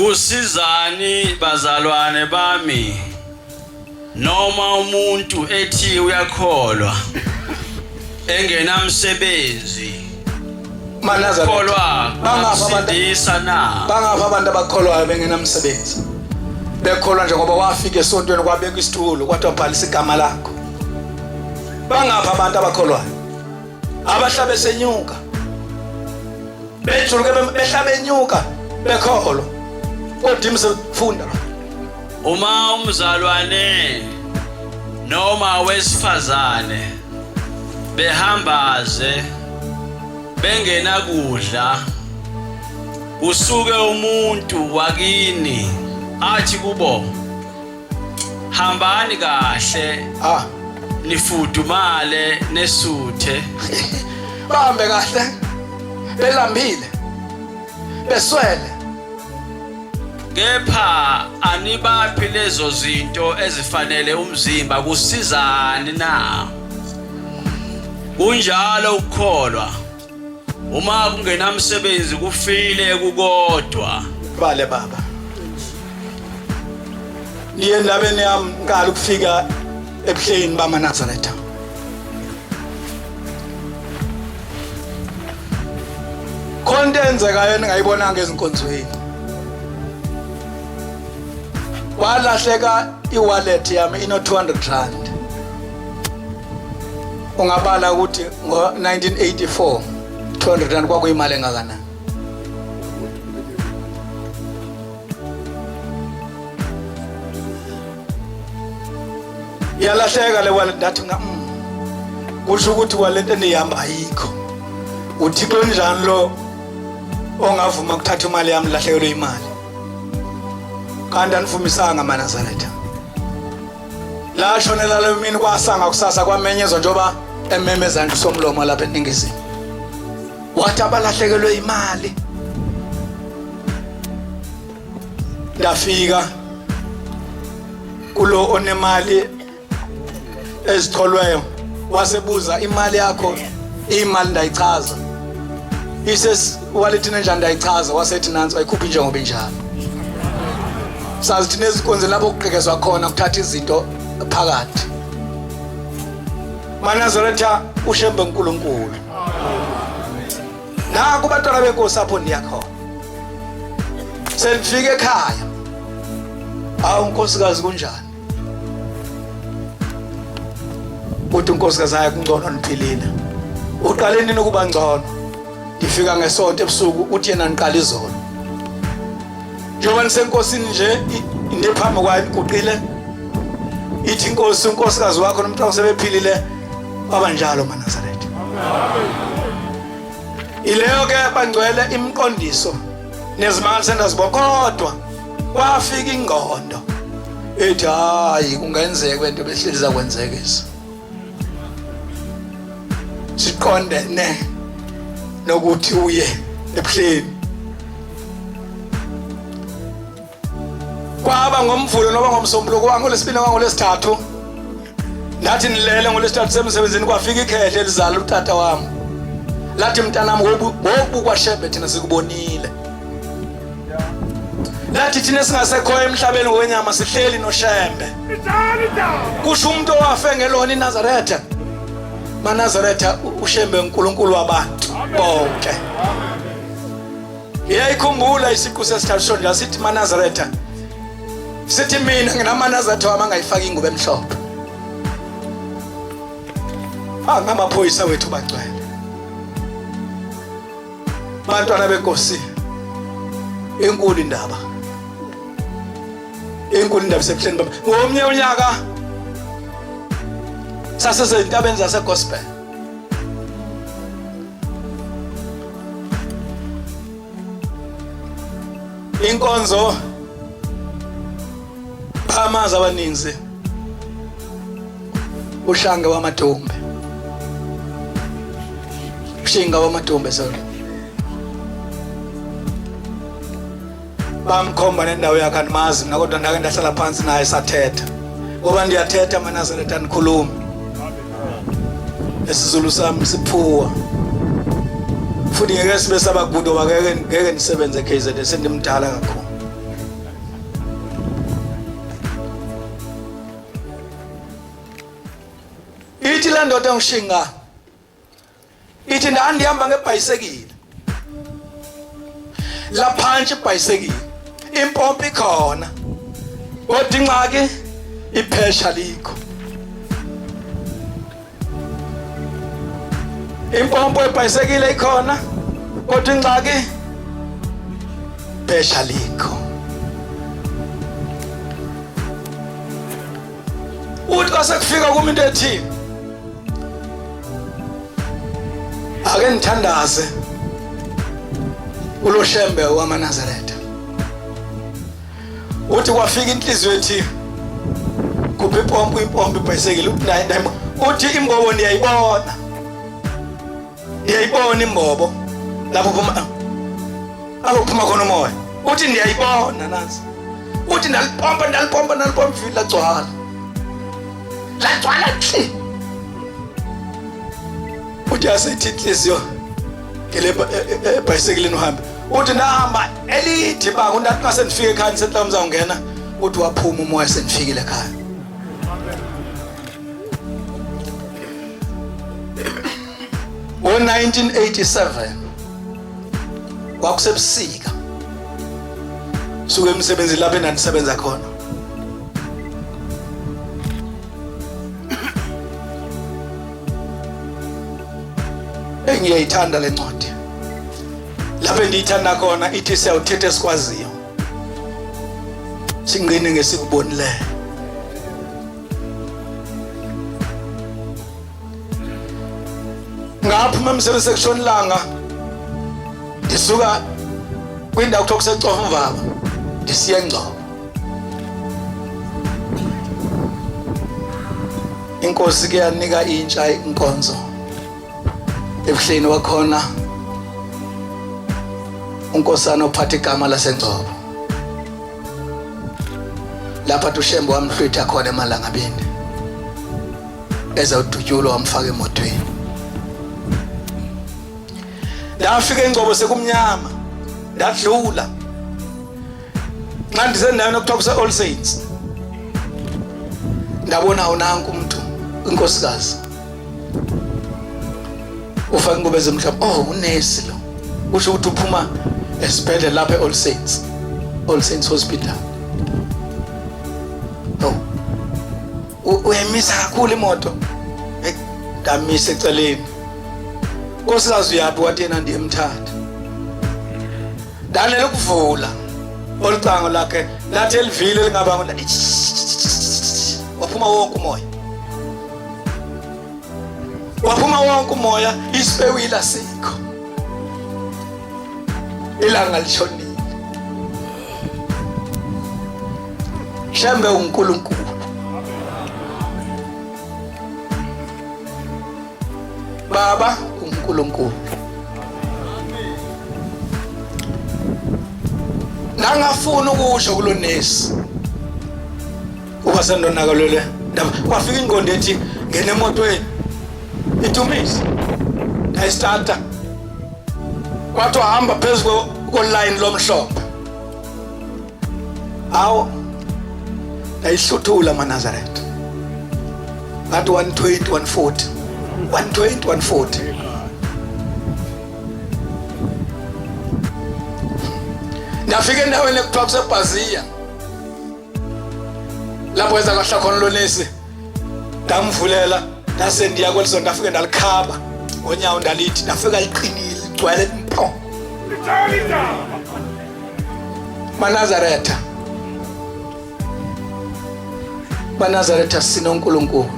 Kusizani bazalwane bami noma umuntu ethi uyakholwa engenamsebenzi? MaNazaretha, Kholwa bangaphi abantu kungamsindisa na? Bangaphi abantu abakholwayo bengenamsebenzi, bekholwa nje ngoba wafika esontweni, kwabekwa isitulo, kwathiwa bhalisa igama lakho? Bangaphi abantu abakholwayo abahlabe senyuka, bejuluke, behla benyuka, bekholwa, kodwa imse? Funda. Uma umzalwane noma wesifazane behambaze bengenakudla, kusuke umuntu wakini athi kubo, "Hambani kahle, nifudumale nesuthe." Bahambe kahle belambile, beswele. Kepha anibaphi lezo zinto ezifanele umzimba, kusizani na? Kunjalo ukukholwa, uma kungenamsebenzi, kufile kukodwa. Bale baba, niye endabeni yami. Ngiqala ukufika ebuhleni bamaNazaretha, khona into eyenzekayo eningayibonanga ezinkonzweni. Kwalahleka i-wallet yami ino 200 rand. Ungabala ukuthi ngo-1984 200 rand kwakuyimali engakanani. Iyalahleka le wallet. Ndathi nga kusho ukuthi wallet enihamba ayikho. UThixo njani lo ongavuma ukuthatha imali yami, lahlekelwe imali, kanti anifumisanga maNazaretha? Lashonela leyo mini, kwasanga kusasa kwamenyezwa njengoba ememeza nje usomlomo lapha eNingizimu, wathi abalahlekelwe imali. Ndafika kulo onemali ezitholweyo, wasebuza, "Imali yakho imali?" Ndayichaza, ise-walletini enjani, ndayichaza. Wasethi, "Nansi," wayikhupha njengoba injalo. Sazi thina ezinkonzweni lapho kugqekezwa khona, kuthatha izinto phakathi. MaNazaretha, uShembe uNkulunkulu. Naku bantwana benkosi, apho ndiyakhona, senifika ekhaya. "Hawu unkosikazi, kunjani?" Uthi unkosikazi, "Hayi, kungcono, niphilile." "Uqale nini ukuba ngcono?" "Ngifika ngesonto ebusuku." Uthi yena, "Niqala izolo." Njengoba nisenkosini nje, ndiphambi kwayo, niguqile, ithi inkosi, "Unkosikazi wakho nomntwana sebephilile." Kwaba njalo, maNazaretha. Ileyo ke bangcwele imiqondiso nezimangaliso endazibona, kodwa kwafika ingqondo ethi, hayi, kungenzeka lento behleli zakwenzekisa siqondene nokuthi uye ebuhleni. Kwaba ngoMvulo noba ngoMsombuluko, kwangolwesibili noma ngolwesithathu. Ndathi nilele ngolwesithathu semsebenzini, kwafika ikhehle elizala utata wami, lathi, "Mntanami, ngobu kwaShembe thina sikubonile." Lathi, "Thina singasekhoyo emhlabeni ngokwenyama sihleli noShembe." Kusho umuntu owafe ngelona iNazaretha. MaNazaretha, uShembe uNkulunkulu wabantu bonke. Iyayikhumbula isiqu sesithathu shondla, sithi maNazaretha, sithi mina nginamaNazaretha wami angayifaki ingubo emhlophe. Angamaphoyisa wethu bagcwele. Bantwana benkosi, inkulu indaba, inkulu indaba sebuhleni baba. Ngomnye unyaka sasezintabeni zaseGospel, inkonzo phamazi abaninzi, uHlange wamaDumbe, ushinga wamaDumbe, sorry, bamkhomba nendawo yakhe. Andimazi mna, kodwa ndake ndahlala phansi naye sathetha, ngoba ndiyathetha maNazaretha, andikhulumi, esiZulu sami siphuwa, futhi ngeke sibe sabakude, ngoba ngeke nisebenze KZN, sendimdala kakhulu. Ithi le ndoda engishinga ithi ndandihamba ngebhayisekile laphantshi ibhayisekile impompi ikhona kodwa ingxaki iphesha likho impompo ebhayisekile ikhona kodwa ingxaki phesha likho uthi kwase kufika kuma into ethi ake ngithandaze uloshembe wamaNazaretha uthi kwafika inhliziyo ethi kuphi ipompo ipompo ibhayisekile uthi naye uthi imbobo ndiyayibona ndiyayibona imbobo lapho phuma apho kuphuma khona umoya uthi ndiyayibona nansi uthi ndalipompa ndalipompa ndalipompa ivili lagcwala lagcwala thi uthi asethi inhliziyo ngele ebhayisekilini uhambe uthi ndahamba elithi ibanga undathi nxa sendifike ekhaya ndisenhlamba uzawungena uthi waphuma umoya sendifikile ekhaya Ngo-1987 kwakusebusika suke emsebenzini lapho endandisebenza khona engiyayithanda le ncwadi lapho endiyithanda khona ithi siyawuthetha esikwaziyo singqine ngesikubonileyo Ngaphuma emsebenzini sekushona ilanga ndisuka kwindawo kuthiwa kuseCofimvaba ndisiya eNgcobo. Inkosi ke yanika intsha inkonzo ebuhleni wakhona unkosana ophatha igama laseNgcobo lapha uShembe wamhlwitha khona emalangabini ezawudutyulwa wamfaka emotweni ndafika engcobo sekumnyama ndadlula nxa ndisendaweni okuthiwa kuse-all saints ndabona unanku umntu inkosikazi ufake ingubo ezimhlophe oh unesi lo kusho ukuthi uphuma esibhedlela lapha e-all saints all saints hospital oh uyayimisa kakhulu imoto ndamisa eceleni nkosikazi uyaphi wathi yena ndiyemthatha ndanele ukuvula olucango lakhe lathi elivile lingabanga waphuma wonke umoya waphuma wonke umoya isipewila sikho ilanga lishonile Shembe uNkulunkulu Baba uNkulunkulu Ngangafuna ukusho kulonesi uba sendonakalelwe ndaba kwafika ingqondo ethi ngena emotweni idumise ndayistarta kwathiwa hamba phezu kolayini lomhlophe awu ndayihluthula manazaretha ngathi 120 140 120 140 ndafika endaweni ekuthiwa kusebhaziya lapho wenza kahle khona lonesi ndamvulela ndase ndiya kweli sonto ndafike ndalikhaba ngonyawo ndalithi ndafika liqinile ligcwele mpho manazaretha manazaretha sinonkulunkulu